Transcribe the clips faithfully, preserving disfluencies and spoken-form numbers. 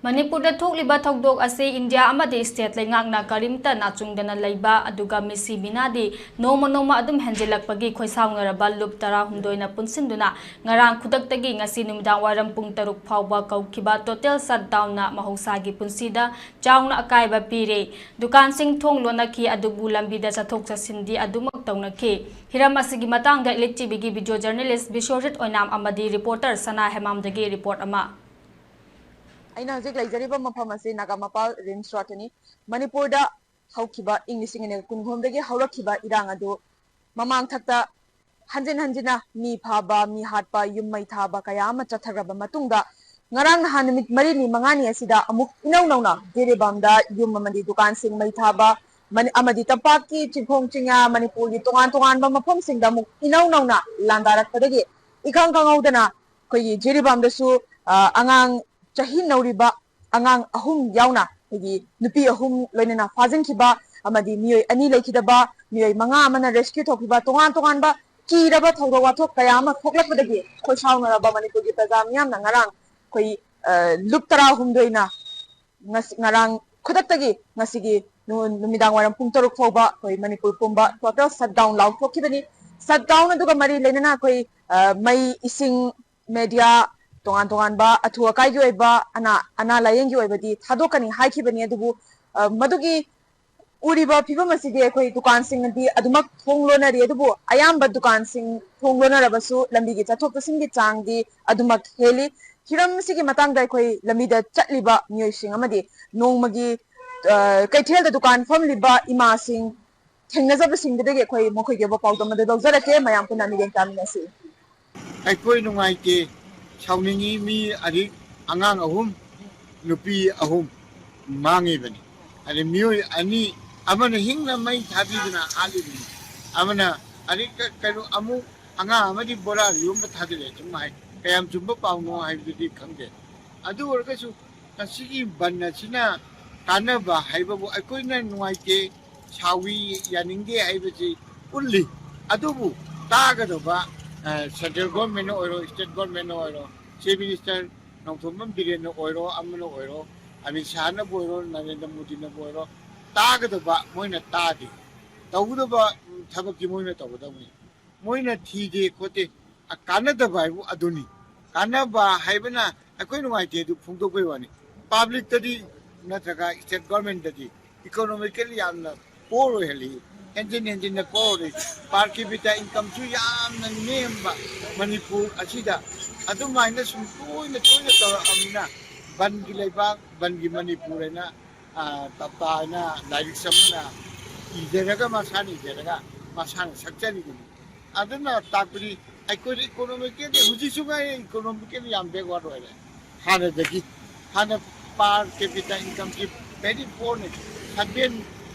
ꯃꯅꯤꯄꯨꯔꯗ ꯊꯣꯛꯂꯤꯕ ꯊꯧꯗꯣꯛ ꯑꯁꯤ ꯏꯟꯗꯤꯌꯥ ꯑꯃꯗꯤ ꯁ꯭ꯇꯦꯠ ꯂꯩꯉꯥꯛꯅ ꯀꯔꯤꯝꯇ ꯅꯥꯆꯨꯡꯗꯅ ꯂꯩꯕ, ꯑꯗꯨꯒ ꯃꯤꯁꯤ ꯃꯤꯅꯥꯗꯤ ꯅꯣꯡꯃ ꯅꯣꯡꯃ ꯑꯗꯨꯝ ꯍꯦꯟꯖꯤꯜꯂꯛꯄꯒꯤ ꯈꯣꯏꯁꯥꯎꯅꯔꯕ ꯂꯨꯞ ꯇꯔꯥꯍꯨꯝꯗꯣꯏꯅ ꯄꯨꯟꯁꯤꯟꯗꯨꯅ ꯉꯔꯥꯡ ꯈꯨꯗꯛꯇꯒꯤ ꯉꯁꯤ ꯅꯨꯃꯤꯗꯥꯡ ꯋꯥꯏꯔꯝ ꯄꯨꯡ ꯇꯔꯨꯛ ꯐꯥꯎꯕ ꯀꯧꯈꯤꯕ ꯇꯣꯇꯦꯜ ꯁꯠꯗꯥꯎꯟꯅ ꯃꯍꯧꯁꯥꯒꯤ ꯄꯨꯟꯁꯤꯗ ꯆꯥꯎꯅ ꯑꯀꯥꯏꯕ ꯄꯤꯔꯦ꯫ ꯗꯨꯀꯥꯟꯁꯤꯡ ꯊꯣꯡ ꯂꯣꯟꯅꯈꯤ, ꯑꯗꯨꯕꯨ ꯂꯝꯕꯤꯗ ꯆꯠꯊꯣꯛ ꯆꯠꯁꯤꯟꯗꯤ ꯑꯗꯨꯃꯛ ꯇꯧꯅꯈꯤ꯫ ꯍꯤꯔꯝ ꯑꯁꯤꯒꯤ ꯃꯇꯥꯡꯗ ꯏꯂꯤꯠ ꯇꯤꯚꯤꯒꯤ ꯚꯤꯗꯤꯑꯣ ꯖꯔꯅꯦꯂꯤꯁ ꯕꯤꯁ꯭ꯋꯖꯤꯠ ꯑꯣꯏꯅꯥꯝ ꯑꯃꯗꯤ ꯔꯤꯄꯣꯔꯇꯔ ꯁꯅꯥ ꯍꯦꯃꯥꯝꯗꯒꯤ ꯔꯤꯄꯣꯔꯠ ꯑꯃ꯫ ꯑꯩꯅ ꯍꯧꯖꯤꯛ ꯂꯩꯖꯔꯤꯕ ꯃꯐꯝ ꯑꯁꯤ ꯅꯥꯒꯥꯃꯄꯥꯜ ꯔꯤꯝꯁ ꯔꯣꯗꯇꯅꯤ꯫ ꯃꯅꯤꯄꯨꯔꯗ ꯍꯧꯈꯤꯕ ꯏꯪ ꯂꯤꯁꯤꯡ ꯑꯅꯤꯒ ꯀꯨꯟꯍꯨꯝꯗꯣꯏꯗꯒꯤ ꯍꯧꯔꯛꯈꯤꯕ ꯏꯔꯥꯡ ꯑꯗꯨ ꯃꯃꯥꯡꯊꯛꯇ ꯍꯟꯖꯤꯟ ꯍꯟꯖꯤꯟꯅ ꯃꯤ ꯐꯥꯕ, ꯃꯤ ꯍꯥꯠꯄ, ꯌꯨꯝ ꯃꯩ ꯊꯥꯕ ꯀꯌꯥ ꯑꯃ ꯆꯠꯊꯈ꯭ꯔꯕ ꯃꯇꯨꯡꯗ, ꯉꯔꯥꯡ ꯅꯍꯥꯟ ꯅꯨꯃꯤꯠ ꯃꯔꯤꯅꯤ ꯃꯉꯥꯅꯤ ꯑꯁꯤꯗ ꯑꯃꯨꯛ ꯏꯅꯧ ꯅꯧꯅ ꯖꯤꯔꯤꯕꯥꯝꯗ ꯌꯨꯝ ꯑꯃꯗꯤ ꯗꯨꯀꯥꯟꯁꯤꯡ ꯃꯩ ꯊꯥꯕ, ꯃꯅꯤ-, ꯑꯃꯗꯤ ꯇꯝꯄꯥꯛꯀꯤ ꯆꯤꯡꯈꯣꯡ ꯆꯤꯡꯌꯥ, ꯃꯅꯤꯄꯨꯔꯒꯤ ꯇꯣꯉꯥꯟ ꯇꯣꯉꯥꯟꯕ ꯃꯐꯝꯁꯤꯡꯗ ꯑꯃꯨꯛ ꯏꯅꯧ ꯅꯧꯅ ꯂꯥꯟꯗꯥꯔꯛꯄꯗꯒꯤ ꯏꯈꯪ ꯈꯪꯍꯧꯗꯅ ꯑꯩꯈꯣꯏꯒꯤ ꯖꯤꯔꯤꯕꯥꯝꯗꯁꯨ, ꯑ, ꯑꯉꯥꯡ ꯆꯍꯤ ꯅꯧꯔꯤꯕ ꯑꯉꯥꯡ ꯑꯍꯨꯝ ꯌꯥꯎꯅ ꯑꯩꯈꯣꯏꯒꯤ ꯅꯨꯄꯤ ꯑꯍꯨꯝ ꯂꯣꯏꯅꯅ ꯐꯥꯖꯤꯟꯈꯤꯕ ꯑꯃꯗꯤ ꯃꯤꯑꯣꯏ ꯑꯅꯤ ꯂꯩꯈꯤꯗꯕ, ꯃꯤꯑꯣꯏ ꯃꯉꯥ ꯑꯃꯅ ꯔꯦꯁꯀ꯭ꯌꯨ ꯇꯧꯈꯤꯕ, ꯇꯣꯉꯥꯟ ꯇꯣꯉꯥꯟꯕ ꯀꯤꯔꯕ ꯊꯧꯗꯣꯛ ꯋꯥꯊꯣꯛ ꯀꯌꯥ ꯑꯃ ꯊꯣꯛꯂꯛꯄꯗꯒꯤ ꯈꯣꯏꯁꯥꯎꯅꯔꯕ ꯃꯅꯤꯄꯨꯔꯒꯤ ꯄ꯭ꯔꯖꯥ ꯃꯤꯌꯥꯝꯅ ꯉꯔꯥꯡ ꯑꯩꯈꯣꯏ, ꯑ, ꯂꯨꯞ ꯇꯔꯥꯍꯨꯝꯗꯣꯏꯅ ꯉꯁꯤ, ꯉꯔꯥꯡ ꯈꯨꯗꯛꯇꯒꯤ ꯉꯁꯤꯒꯤ ꯅꯨ-, ꯅꯨꯃꯤꯗꯥꯡ ꯋꯥꯏꯔꯝ ꯄꯨꯡ ꯇꯔꯨꯛ ꯐꯥꯎꯕ ꯑꯩꯈꯣꯏ ꯃꯅꯤꯄꯨꯔ ꯄꯨꯝꯕ ꯇꯣꯇꯦꯜ ꯁꯠꯗꯥꯎꯟ ꯂꯥꯎꯊꯣꯛꯈꯤꯕꯅꯤ꯫ ꯁꯠꯗꯥꯎꯟ ꯑꯗꯨꯒ ꯃꯔꯤ ꯂꯩꯅꯅ ꯑꯩꯈꯣꯏ, ꯑ, ꯃꯩ, ꯏꯁꯤꯡ, ꯃꯦꯗꯤꯌꯥ, ꯇꯣꯉꯥꯟ ꯇꯣꯉꯥꯟꯕ ꯑꯊꯨ ꯑꯀꯥꯏꯒꯤ ꯑꯣꯏꯕ, ꯑꯅꯥ, ꯑꯅꯥ ꯂꯥꯌꯦꯡꯒꯤ ꯑꯣꯏꯕꯗꯤ ꯊꯥꯗꯣꯛꯀꯅꯤ ꯍꯥꯏꯈꯤꯕꯅꯤ꯫ ꯑꯗꯨꯕꯨ, ꯑ, ꯃꯗꯨꯒꯤ ꯎꯔꯤꯕ ꯐꯤꯕꯝ ꯑꯁꯤꯗꯤ ꯑꯩꯈꯣꯏ ꯗꯨꯀꯥꯟꯁꯤꯡꯗꯤ ꯑꯗꯨꯃꯛ ꯊꯣꯡ ꯂꯣꯟꯅꯔꯤ, ꯑꯗꯨꯕꯨ ꯑꯌꯥꯝꯕ ꯗꯨꯀꯥꯟꯁꯤꯡ ꯊꯣꯡ ꯂꯣꯟꯅꯔꯕꯁꯨ ꯂꯝꯕꯤꯒꯤ ꯆꯠꯊꯣꯛ ꯆꯠꯁꯤꯟꯒꯤ ꯆꯥꯡꯗꯤ ꯑꯗꯨꯃꯛ ꯍꯦꯜꯂꯤ꯫ ꯍꯤꯔꯝ ꯑꯁꯤꯒꯤ ꯃꯇꯥꯡꯗ ꯑꯩꯈꯣꯏ ꯂꯝꯕꯤꯗ ꯆꯠꯂꯤꯕ ꯃꯤꯑꯣꯏꯁꯤꯡ ꯑꯃꯗꯤ ꯅꯣꯡꯃꯒꯤ, ꯑ, ꯀꯩꯊꯦꯜꯗ ꯗꯨꯀꯥꯟ ꯐꯝꯂꯤꯕ ꯏꯃꯥꯁꯤꯡ ꯊꯦꯡꯅꯖꯕꯁꯤꯡꯗꯨꯗꯒꯤ ꯑꯩꯈꯣꯏ ꯃꯈꯣꯏꯒꯤ ꯑꯣꯏꯕ ꯄꯥꯎꯗꯝ ꯑꯗꯨ ꯂꯧꯖꯔꯛꯀꯦ꯫ ꯃꯌꯥꯝ ꯄꯨꯟꯅ ꯃꯤꯠꯌꯦꯡ ꯇꯥꯃꯤꯟꯅꯁꯤ꯫ ꯑꯩꯈꯣꯏ ꯅꯨꯡꯉꯥꯏꯇꯦ, ꯁꯥꯎꯅꯤꯡꯉꯤ꯫ ꯃꯤ ꯑꯔꯤꯛ ꯑꯉꯥꯡ ꯑꯍꯨꯝ, ꯅꯨꯄꯤ ꯑꯍꯨꯝ ꯃꯥꯡꯉꯤꯕꯅꯤ꯫ ꯑꯗꯩ ꯃꯤꯑꯣꯏ ꯑꯅꯤ, ꯑꯃꯅ ꯍꯤꯡꯅ ꯃꯩ ꯊꯥꯕꯤꯗꯨꯅ ꯍꯥꯠꯂꯤꯕꯅꯤ, ꯑꯃꯅ ꯑꯔꯤꯛ ꯀꯩꯅꯣ ꯑꯃꯨꯛ ꯑꯉꯥꯡ ꯑꯃꯗꯤ ꯕꯣꯔꯥ ꯌꯣꯝꯕ ꯊꯥꯖꯤꯜꯂꯦ ꯁꯨꯝ ꯍꯥꯏ꯫ ꯀꯌꯥꯝ ꯆꯨꯝꯕ ꯄꯥꯎꯅꯣ ꯍꯥꯏꯕꯗꯨꯗꯤ ꯈꯪꯗꯦ꯫ ꯑꯗꯨ ꯑꯣꯏꯔꯒꯁꯨ ꯃꯁꯤꯒꯤ ꯕꯟ ꯑꯁꯤꯅ ꯀꯥꯟꯅꯕ ꯍꯥꯏꯕꯕꯨ ꯑꯩꯈꯣꯏꯅ ꯅꯨꯡꯉꯥꯏꯇꯦ, ꯁꯥꯎꯏ, ꯌꯥꯅꯤꯡꯗꯦ ꯍꯥꯏꯕꯁꯤ ꯎꯠꯂꯤ꯫ ꯑꯗꯨꯕꯨ ꯇꯥꯒꯗꯕ, ꯑ, ꯁꯦꯟꯇ꯭ꯔꯦꯜ ꯒꯣꯔꯃꯦꯟꯅ ꯑꯣꯏꯔꯣ, ꯁ꯭ꯇꯦꯠ ꯒꯣꯔꯃꯦꯟꯅ ꯑꯣꯏꯔꯣ, ꯆꯤꯐ ꯃꯤꯅꯤꯁꯇꯔ ꯅꯣꯡꯊꯣꯝꯕꯝ ꯕꯤꯔꯦꯟꯅ ꯑꯣꯏꯔꯣ, ꯑꯃꯅ ꯑꯣꯏꯔꯣ, ꯑꯃꯤꯠ ꯁꯥꯍꯅꯕꯨ ꯑꯣꯏꯔꯣ, ꯅꯔꯦꯟꯗ꯭ꯔ ꯃꯣꯗꯤꯅꯕꯨ ꯑꯣꯏꯔꯣ, ꯇꯥꯒꯗꯕ ꯃꯣꯏꯅ ꯇꯥꯗꯦ꯫ ꯇꯧꯒꯗꯕ, ꯎꯝ, ꯊꯕꯛꯇꯤ ꯃꯣꯏꯅ ꯇꯧꯒꯗꯕꯅꯤ꯫ ꯃꯣꯏꯅ ꯊꯤꯗꯦ ꯈꯣꯠꯇꯦ, ꯑ, ꯀꯥꯟꯅꯗꯕ ꯍꯥꯏꯕꯨ ꯑꯗꯨꯅꯤ꯫ ꯀꯥꯟꯅꯕ ꯍꯥꯏꯕꯅ ꯑꯩꯈꯣꯏ ꯅꯨꯡꯉꯥꯏꯇꯦ ꯑꯗꯨ ꯐꯣꯡꯗꯣꯛꯄꯩ ꯋꯥꯅꯤ꯫ ꯄꯕ꯭ꯂꯤꯛꯇꯗꯤ ꯅꯠꯇ꯭ꯔꯒ ꯁ꯭ꯇꯦꯠ ꯒꯣꯔꯃꯦꯟꯗꯗꯤ ꯏꯀꯣꯅꯣꯃꯤꯀꯦꯜꯂꯤ ꯌꯥꯝꯅ ꯄꯣꯔ ꯑꯣꯏꯍꯜꯂꯤ, ꯍꯦꯟꯖꯤꯟ ꯍꯦꯟꯖꯤꯟꯅ ꯄꯣꯔ ꯑꯣꯏꯍꯜꯂꯤ꯫ ꯄꯥꯔ ꯀꯦꯄꯤꯇꯥ ꯏꯟꯀꯝꯁꯨ ꯌꯥꯝꯅ ꯅꯦꯝꯕ ꯃꯅꯤꯄꯨꯔ ꯑꯁꯤꯗ ꯑꯗꯨꯃꯥꯏꯅ ꯁꯨꯝ ꯇꯣꯏꯅ ꯇꯣꯏꯅ ꯇꯧꯔꯛꯑꯕꯅꯤꯅ ꯕꯟꯒꯤ ꯂꯩꯕꯥꯛ, ꯕꯟꯒꯤ ꯃꯅꯤꯄꯨꯔ ꯍꯥꯏꯅ, ꯑ, ꯇꯞꯇꯥ ꯍꯥꯏꯅ ꯂꯥꯏꯔꯤꯛ ꯆꯪꯅ ꯏꯖꯔꯒ ꯃꯁꯥꯅ ꯏꯖꯔꯒ ꯃꯁꯥꯅ ꯁꯛꯆꯔꯤꯕꯅꯤ꯫ ꯑꯗꯨꯅ ꯇꯥꯛꯄꯗꯤ ꯑꯩꯈꯣꯏꯗꯤ ꯏꯀꯣꯅꯣꯃꯤꯀꯦꯜꯂꯤ ꯍꯧꯖꯤꯛꯁꯨ ꯉꯥꯏꯔꯦ, ꯏꯀꯣꯅꯣꯃꯤꯀꯦꯜꯂꯤ ꯌꯥꯝ ꯕꯦꯛꯋꯥꯔꯗ ꯑꯣꯏꯔꯦ꯫ ꯍꯥꯟꯅꯗꯒꯤ, ꯍꯥꯟꯅ ꯄꯥꯔ ꯀꯦꯄꯤꯇꯥ ꯏꯟꯀꯝꯁꯤ ꯚꯦꯔꯤ ꯄꯣꯔꯅꯤ, ꯁꯚꯦꯟ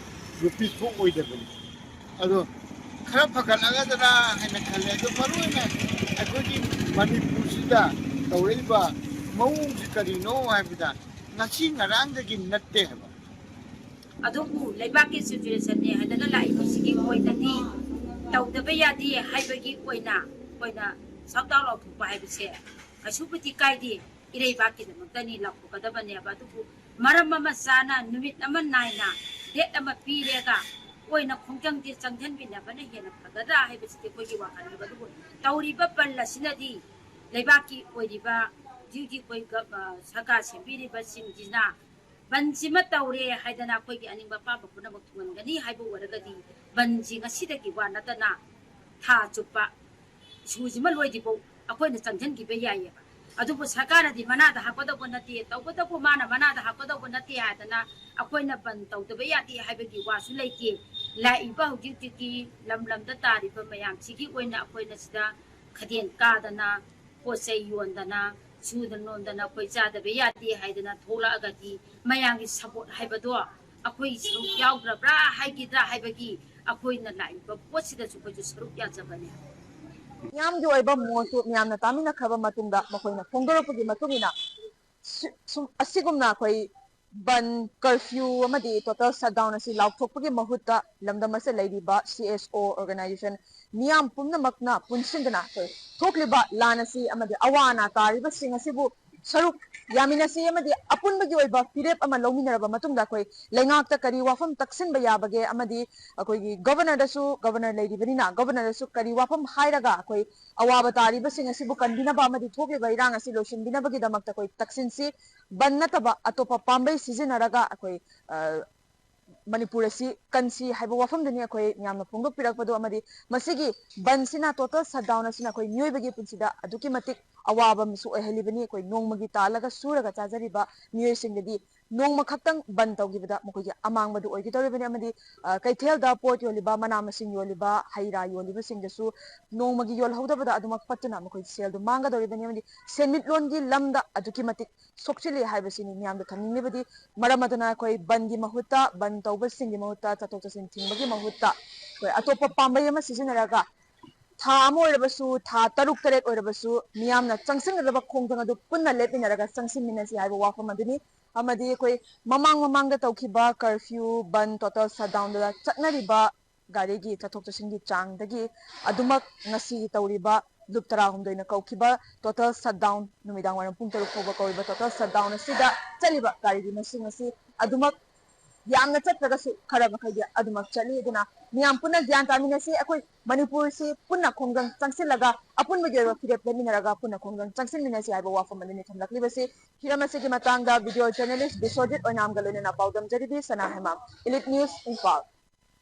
ꯔꯨꯄꯤꯁ ꯐꯥꯎ ꯑꯣꯏꯗꯕꯅꯤ꯫ ꯑꯗꯣ ꯈꯔ ꯐꯒꯠꯂꯒꯗ꯭ꯔꯥ ꯍꯥꯏꯅ ꯈꯜꯂꯦ꯫ ꯑꯗꯣ ꯃꯔꯨꯑꯣꯏꯅ ꯑꯩꯈꯣꯏꯒꯤ ꯃꯅꯤꯄꯨꯔꯁꯤꯗ ꯇꯧꯔꯛꯏꯕ ꯃꯑꯣꯡꯁꯤ ꯀꯔꯤꯅꯣ ꯍꯥꯏꯕꯗ ꯉꯁꯤ ꯉꯔꯥꯡꯗꯒꯤ ꯅꯠꯇꯦ ꯍꯥꯏꯕ꯫ ꯑꯗꯨꯕꯨ ꯂꯩꯕꯥꯛꯀꯤ ꯁꯤꯆꯨꯋꯦꯁꯟꯅꯤ ꯍꯥꯏꯗꯅ ꯂꯥꯛꯏꯕꯁꯤꯒꯤ ꯑꯣꯏꯅꯗꯤ ꯇꯧꯗꯕ ꯌꯥꯗꯦ ꯍꯥꯏꯕꯒꯤ ꯑꯣꯏꯅ ꯑꯩꯈꯣꯏꯅ ꯁꯛꯇꯥꯛ ꯂꯥꯎꯊꯣꯛꯄ ꯍꯥꯏꯕꯁꯦ ꯀꯩꯁꯨꯕꯨꯗꯤ ꯀꯥꯏꯗꯦ, ꯏꯔꯩꯕꯥꯛꯀꯤꯗꯃꯛꯇꯅꯤ ꯂꯥꯎꯊꯣꯛꯀꯗꯕꯅꯦꯕ꯫ ꯑꯗꯨꯕꯨ ꯃꯔꯝ ꯑꯃ ꯆꯥꯅ ꯅꯨꯃꯤꯠ ꯑꯃ ꯅꯥꯏꯅ ꯗꯦꯠ ꯑꯃ ꯄꯤꯔꯒ ꯑꯣꯏꯅ ꯈꯣꯡꯖꯪꯁꯦ ꯆꯪꯁꯤꯟꯃꯤꯟꯅꯕꯅ ꯍꯦꯟꯅ ꯐꯒꯗ꯭ꯔꯥ ꯍꯥꯏꯕꯁꯤꯗꯤ ꯑꯩꯈꯣꯏꯒꯤ ꯋꯥꯈꯜꯅꯦꯕ꯫ ꯑꯗꯨꯕꯨ ꯇꯧꯔꯤꯕ ꯕꯟ ꯑꯁꯤꯅꯗꯤ ꯂꯩꯕꯥꯛꯀꯤ ꯑꯣꯏꯔꯤꯕ ꯍꯧꯖꯤꯛ ꯍꯧꯖꯤꯛ ꯑꯩꯈꯣꯏ ꯒ-, ꯑ, ꯁꯔꯀꯥꯔ ꯁꯦꯝꯕꯤꯔꯤꯕꯁꯤꯡꯁꯤꯅ ꯕꯟꯁꯤꯃ ꯇꯧꯔꯦ ꯍꯥꯏꯗꯅ ꯑꯩꯈꯣꯏꯒꯤ ꯑꯅꯤꯡꯕ ꯑꯄꯥꯝꯕ ꯄꯨꯝꯅꯃꯛ ꯊꯨꯡꯍꯟꯒꯅꯤ ꯍꯥꯏꯕ ꯑꯣꯏꯔꯒꯗꯤ ꯕꯟꯁꯤ ꯉꯁꯤꯗꯒꯤ ꯋꯥ ꯅꯠꯇꯅ ꯊꯥ ꯆꯨꯞꯄ ꯁꯨꯖꯤꯃ ꯂꯣꯏꯗ꯭ꯔꯤꯐꯥꯎ ꯑꯩꯈꯣꯏꯅ ꯆꯪꯁꯤꯟꯈꯤꯕ ꯌꯥꯏꯌꯦꯕ꯫ ꯑꯗꯨꯕꯨ ꯁꯔꯀꯥꯔꯅꯗꯤ ꯃꯅꯥꯗ ꯍꯥꯞꯀꯗꯧꯕ ꯅꯠꯇꯦ, ꯇꯧꯕꯇꯕꯨ ꯃꯥꯅ ꯃꯅꯥꯗ ꯍꯥꯞꯀꯗꯧꯕ ꯅꯠꯇꯦ ꯍꯥꯏꯗꯅ ꯑꯩꯈꯣꯏꯅ ꯕꯟ ꯇꯧꯗꯕ ꯌꯥꯗꯦ ꯍꯥꯏꯕꯒꯤ ꯋꯥꯁꯨ ꯂꯩꯇꯦ꯫ ꯂꯥꯛꯏꯕ ꯍꯧꯖꯤꯛ ꯍꯧꯖꯤꯛꯀꯤ ꯂꯝ ꯂꯝꯗ ꯇꯥꯔꯤꯕ ꯃꯌꯥꯝꯁꯤꯒꯤ ꯑꯣꯏꯅ ꯑꯩꯈꯣꯏꯅ ꯁꯤꯗ ꯈꯗꯦꯟ ꯀꯥꯗꯅ, ꯄꯣꯠ ꯆꯩ ꯌꯣꯟꯗꯅ, ꯁꯨꯗꯅ ꯅꯣꯝꯗꯅ ꯑꯩꯈꯣꯏ ꯆꯥꯗꯕ ꯌꯥꯗꯦ ꯍꯥꯏꯗꯅ ꯊꯣꯛꯂꯛꯑꯒꯗꯤ ꯃꯌꯥꯝꯒꯤ ꯁꯄꯣꯔꯠ ꯍꯥꯏꯕꯗꯣ ꯑꯩꯈꯣꯏ ꯁꯔꯨꯛ ꯌꯥꯎꯗ꯭ꯔꯕ꯭ꯔꯥ ꯍꯥꯏꯒꯗ꯭ꯔꯥ ꯍꯥꯏꯕꯒꯤ ꯑꯩꯈꯣꯏꯅ ꯂꯥꯛꯏꯕ ꯄꯣꯠꯁꯤꯗꯁꯨ ꯑꯩꯈꯣꯏꯁꯨ ꯁꯔꯨꯛ ꯌꯥꯖꯕꯅꯦ꯫ ꯃꯤꯌꯥꯝꯒꯤ ꯑꯣꯏꯕ ꯃꯣꯠꯁꯨ ꯃꯤꯌꯥꯝꯅ ꯇꯥꯃꯤꯟꯅꯈ꯭ꯔꯕ ꯃꯇꯨꯡꯗ ꯃꯈꯣꯏꯅ ꯐꯣꯡꯗꯣꯔꯛꯄꯒꯤ ꯃꯇꯨꯡ ꯏꯟꯅ ꯁꯤ-, ꯁꯨꯝ ꯑꯁꯤꯒꯨꯝꯅ ꯑꯩꯈꯣꯏ ꯕꯟ, ꯀꯔꯐ꯭ꯌꯨ ꯑꯃꯗꯤ ꯇꯣꯇꯦꯜ ꯁꯠꯗꯥꯎꯟ ꯑꯁꯤ ꯂꯥꯎꯊꯣꯛꯄꯒꯤ ꯃꯍꯨꯠꯇ ꯂꯝꯗꯝ ꯑꯁꯤꯗ ꯂꯩꯔꯤꯕ ꯁꯤ ꯑꯦꯁ ꯑꯣ ꯑꯣꯔꯒꯅꯥꯏꯖꯦꯁꯟ ꯃꯤꯌꯥꯝ ꯄꯨꯝꯅꯃꯛꯅ ꯄꯨꯟꯁꯤꯟꯗꯨꯅ ꯑꯩꯈꯣꯏ ꯊꯣꯛꯂꯤꯕ ꯂꯥꯟ ꯑꯁꯤ ꯑꯃꯗꯤ ꯑꯋꯥ ꯑꯅꯥ ꯇꯥꯔꯤꯕꯁꯤꯡ ꯑꯁꯤꯕꯨ ꯁꯔꯨꯛ ꯌꯥꯃꯤꯟꯅꯁꯤ ꯑꯃꯗꯤ ꯑꯄꯨꯟꯕꯒꯤ ꯑꯣꯏꯕ ꯐꯤꯔꯦꯞ ꯑꯃ ꯂꯧꯃꯤꯟꯅꯔꯕ ꯃꯇꯨꯡꯗ ꯑꯩꯈꯣꯏ ꯂꯩꯉꯥꯛꯇ ꯀꯔꯤ ꯋꯥꯐꯝ ꯇꯛꯁꯤꯟꯕ ꯌꯥꯕꯒꯦ ꯑꯃꯗꯤ ꯑꯩꯈꯣꯏꯒꯤ ꯒꯣꯕꯔꯅꯔꯗꯁꯨ, ꯒꯣꯕꯔꯅꯔ ꯂꯩꯔꯤꯕꯅꯤꯅ ꯒꯣꯕꯔꯅꯔꯗꯁꯨ ꯀꯔꯤ ꯋꯥꯐꯝ ꯍꯥꯏꯔꯒ ꯑꯩꯈꯣꯏ ꯑꯋꯥꯕ ꯇꯥꯔꯤꯕꯁꯤꯡ ꯑꯁꯤꯕꯨ ꯀꯟꯕꯤꯅꯕ ꯑꯃꯗꯤ ꯊꯣꯛꯂꯤꯕ ꯏꯔꯥꯡ ꯑꯁꯤ ꯂꯣꯏꯁꯤꯟꯕꯤꯅꯕꯒꯤꯗꯃꯛꯇ ꯑꯩꯈꯣꯏ ꯇꯛꯁꯤꯟꯁꯤ꯫ ꯕꯟ ꯅꯠꯇꯕ ꯑꯇꯣꯞꯄ ꯄꯥꯝꯕꯩ ꯁꯤꯖꯤꯟꯅꯔꯒ ꯑꯩꯈꯣꯏ, ꯑ, ꯃꯅꯤꯄꯨꯔ ꯑꯁꯤ ꯀꯟꯁꯤ ꯍꯥꯏꯕ ꯋꯥꯐꯝꯗꯨꯅꯤ ꯑꯩꯈꯣꯏ ꯃꯌꯥꯝꯅ ꯐꯣꯡꯗꯣꯛꯄꯤꯔꯛꯄꯗꯣ꯫ ꯑꯃꯗꯤ ꯃꯁꯤꯒꯤ ꯕꯟꯁꯤꯅ, ꯇꯣꯇꯦꯜ ꯁꯠꯗꯥꯎꯟ ꯑꯁꯤꯅ ꯑꯩꯈꯣꯏ ꯃꯤꯑꯣꯏꯕꯒꯤ ꯄꯨꯟꯁꯤꯗ ꯑꯗꯨꯛꯀꯤ ꯃꯇꯤꯛ ꯑꯋꯥꯕ ꯑꯃꯁꯨ ꯑꯣꯏꯍꯜꯂꯤꯕꯅꯤ꯫ ꯑꯩꯈꯣꯏ ꯅꯣꯡꯃꯒꯤ ꯇꯥꯜꯂꯒ ꯁꯨꯔꯒ ꯆꯥꯖꯔꯤꯕ ꯃꯤꯑꯣꯏꯁꯤꯡꯗꯗꯤ ꯅꯣꯡꯃ ꯈꯛꯇꯪ ꯕꯟ ꯇꯧꯈꯤꯕꯗ ꯃꯈꯣꯏꯒꯤ ꯑꯃꯥꯡꯕꯗꯨ ꯑꯣꯏꯒꯗꯧꯔꯤꯕꯅꯤ꯫ ꯑꯃꯗꯤ, ꯑ, ꯀꯩꯊꯦꯜꯗ ꯄꯣꯠ ꯌꯣꯜꯂꯤꯕ, ꯃꯅꯥ ꯃꯁꯤꯡ ꯌꯣꯜꯂꯤꯕ, ꯍꯩ ꯔꯥ ꯌꯣꯜꯂꯤꯕꯁꯤꯡꯗꯁꯨ ꯅꯣꯡꯃꯒꯤ ꯌꯣꯜꯍꯧꯗꯕꯗ ꯑꯗꯨꯃꯛ ꯄꯠꯇꯨꯅ ꯃꯈꯣꯏ ꯁꯦꯜꯗꯨ ꯃꯥꯡꯒꯗꯧꯔꯤꯕꯅꯤ꯫ ꯑꯃꯗꯤ ꯁꯦꯟꯃꯤꯠꯂꯣꯟꯒꯤ ꯂꯝꯗ ꯑꯗꯨꯛꯀꯤ ꯃꯇꯤꯛ ꯁꯣꯛꯆꯤꯜꯂꯤ ꯍꯥꯏꯕꯁꯤꯅꯤ ꯃꯤꯌꯥꯝꯗ ꯊꯝꯅꯤꯡꯂꯤꯕꯗꯤ꯫ ꯃꯔꯝ ꯑꯗꯨꯅ ꯑꯩꯈꯣꯏ ꯕꯟꯒꯤ ꯃꯍꯨꯠꯇ, ꯕꯟ ꯇꯧꯕꯁꯤꯡꯒꯤ ꯃꯍꯨꯠꯇ, ꯆꯠꯊꯣꯛ ꯆꯠꯁꯤꯟ ꯊꯤꯡꯕꯒꯤ ꯃꯍꯨꯠꯇ ꯑꯩꯈꯣꯏ ꯑꯇꯣꯞꯄ ꯄꯥꯝꯕꯩ ꯑꯃ ꯁꯤꯖꯤꯟꯅꯔꯒ ꯊꯥ ꯑꯃ ꯑꯣꯏꯔꯕꯁꯨ, ꯊꯥ ꯇꯔꯨꯛ ꯇꯔꯦꯠ ꯑꯣꯏꯔꯕꯁꯨ ꯃꯤꯌꯥꯝꯅ ꯆꯪꯁꯤꯟꯒꯗꯕ ꯈꯣꯡꯖꯪ ꯑꯗꯨ ꯄꯨꯟꯅ ꯂꯦꯞꯃꯤꯟꯅꯔꯒ ꯆꯪꯁꯤꯟꯃꯤꯟꯅꯁꯤ ꯍꯥꯏꯕ ꯋꯥꯐꯝ ꯑꯗꯨꯅꯤ꯫ ꯑꯃꯗꯤ ꯑꯩꯈꯣꯏ ꯃꯃꯥꯡ ꯃꯃꯥꯡꯗ ꯇꯧꯈꯤꯕ ꯀꯔꯐ꯭ꯌꯨ, ꯕꯟ, ꯇꯣꯇꯦꯜ ꯁꯠꯗꯥꯎꯟꯗ ꯆꯠꯅꯔꯤꯕ ꯒꯥꯔꯤꯒꯤ ꯆꯠꯊꯣꯛ ꯆꯠꯁꯤꯟꯒꯤ ꯆꯥꯡꯗꯒꯤ ꯑꯗꯨꯃꯛ ꯉꯁꯤ ꯇꯧꯔꯤꯕ ꯂꯨꯞ ꯇꯔꯥꯍꯨꯝꯗꯣꯏꯅ ꯀꯧꯈꯤꯕ ꯇꯣꯇꯦꯜ ꯁꯠꯗꯥꯎꯟ, ꯅꯨꯃꯤꯗꯥꯡ ꯋꯥꯏꯔꯝ ꯄꯨꯡ ꯇꯔꯨꯛ ꯐꯥꯎꯕ ꯀꯧꯔꯤꯕ ꯇꯣꯇꯦꯜ ꯁꯠꯗꯥꯎꯟ ꯑꯁꯤꯗ ꯆꯠꯂꯤꯕ ꯒꯥꯔꯤꯒꯤ ꯃꯁꯤꯡ ꯑꯁꯤ ꯑꯗꯨꯃꯛ ꯌꯥꯝꯅ ꯆꯠꯇ꯭ꯔꯒꯁꯨ ꯈꯔ ꯃꯈꯩꯗꯤ ꯑꯗꯨꯃꯛ ꯆꯠꯂꯤ꯫ ꯑꯗꯨꯅ ꯃꯤꯌꯥꯝ ꯄꯨꯟꯅ ꯒ꯭ꯌꯥꯟ ꯇꯥꯃꯤꯟꯅꯁꯤ꯫ ꯑꯩꯈꯣꯏ ꯃꯅꯤꯄꯨꯔꯁꯤ ꯄꯨꯟꯅ ꯈꯣꯡꯖꯪ ꯆꯪꯁꯤꯜꯂꯒ ꯑꯄꯨꯟꯕꯒꯤ ꯑꯣꯏꯕ ꯐꯤꯔꯦꯞ ꯂꯦꯞꯃꯤꯟꯅꯔꯒ ꯄꯨꯟꯅ ꯈꯣꯡꯖꯪ ꯆꯪꯁꯤꯟꯃꯤꯟꯅꯁꯤ ꯍꯥꯏꯕ ꯋꯥꯐꯝ ꯑꯗꯨꯅꯤ ꯊꯝꯂꯛꯂꯤꯕꯁꯤ꯫ ꯍꯤꯔꯝ ꯑꯁꯤꯒꯤ ꯃꯇꯥꯡꯗ ꯚꯤꯗꯤꯑꯣ ꯖꯔꯅꯦꯂꯤꯁ ꯕꯤꯁ꯭ꯋꯖꯤꯠ ꯑꯣꯏꯅꯥꯝꯒ ꯂꯣꯏꯅꯅ ꯄꯥꯎꯗꯝꯖꯔꯤꯕꯤ ꯁꯅꯥ ꯍꯦꯃꯥꯝ, ꯏꯂꯤꯠ ꯅ꯭ꯌꯨꯁ, ꯏꯝꯐꯥꯜ꯫